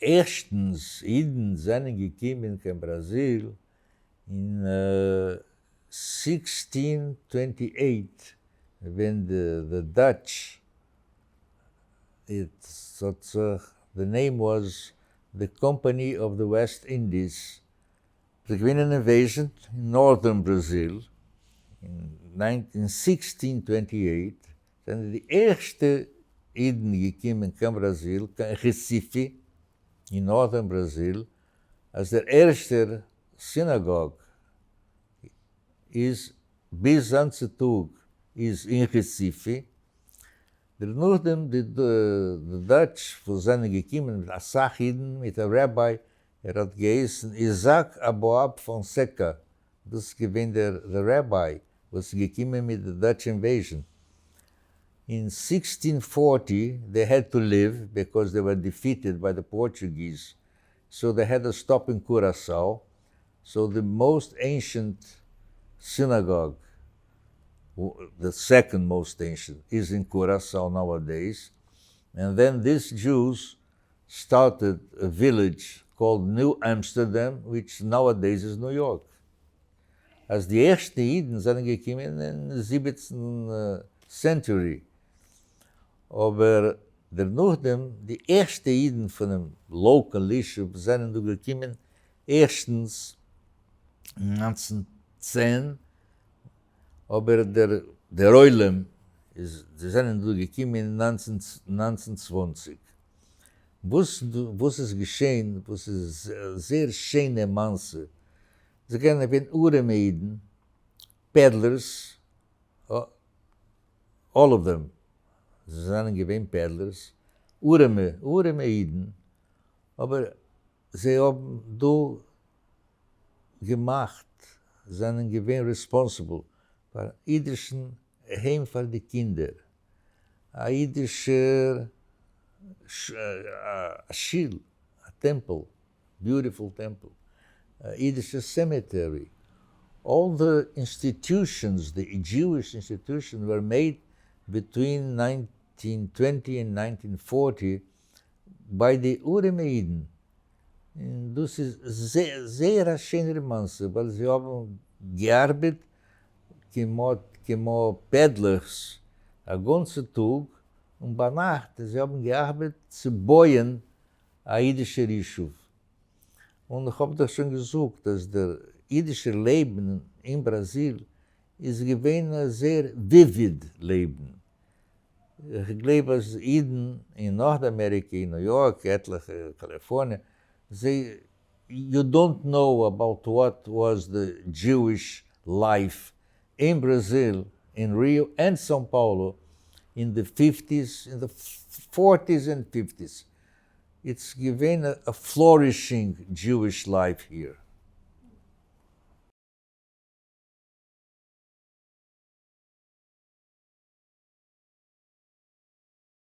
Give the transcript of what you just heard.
ערשטנס, אידן זענען געקומען קיין בראזיל אין 1628 ווען די Dutch, ס'האט זיך, the name was the Company of the West Indies, ס'איז געווען אן invasion אין northern בראזיל אין 1628, זענען די ערשטע אידן געקומען קיין בראזיל, קיין רעסיפי אין northern בראזיל, אז דער ערשטער synagogue איז ביז היינט צו טאג איז אין רעסיפי. דערנאכדעם די Dutch וואס זענען געקומען מיט אסאך אידן מיט א rabbi, ער האט געהייסן איזאק אבואב פאנסעקא, דאס איז געווען דער rabbi וואס איז געקומען מיט די Dutch invasion. אין 1640 they had to leave because they were defeated by the Portuguese, so they had to stop in Curacao, so the most ancient synagogue, the second most ancient, is in Curacao nowadays, and then these Jews started a village called New Amsterdam, which nowadays is New York. אז די ערשטע אידן זענען געקומען אין 17 century, אבער דערנאכדעם די ערשטע אידן פונעם local ישוב זענען דא געקומען ערשטנס אין 1910, אבער דער עולם איז, זיי זענען דא געקומען אין 1920. וואס איז געשען, וואס איז זייער שיינע מעשה, זיי זענען געווען ארעמע אידן, peddlers, all of them, זיי זענען געווען peddlers, ארעמע, ארעמע אידן, אבער זיי האבן דא געמאכט, זענען געווען responsible פאר אידישן היים פאר די קינדער, א אידישער שול, א temple, beautiful temple, אידישע cemetery, all the institutions, the Jewish institutions were made between 1920 and 1940 by די ארעמע אידן, און דאס איז זייער א שענערע מעשה, ווייל זיי האבן געארבעט כמעט כמו peddlers א גאנצע טאג, און ביינאכט זיי האבן געארבעט צו בויען א אידישער ישוב. און איך האב דאך שוין געזאגט אז דער אידישער לעבן אין בראזיל איז געווען א זייער vivid לעבן. איך גלייב אז אידן אין North אמעריקע, אין ניו יארק, עטליכע קאליפארניע, זיי, you don't know about what was the Jewish life in Brazil, in Rio and São Paulo in the 50s, in the 40s and 50s. It's געווען a flourishing Jewish life here.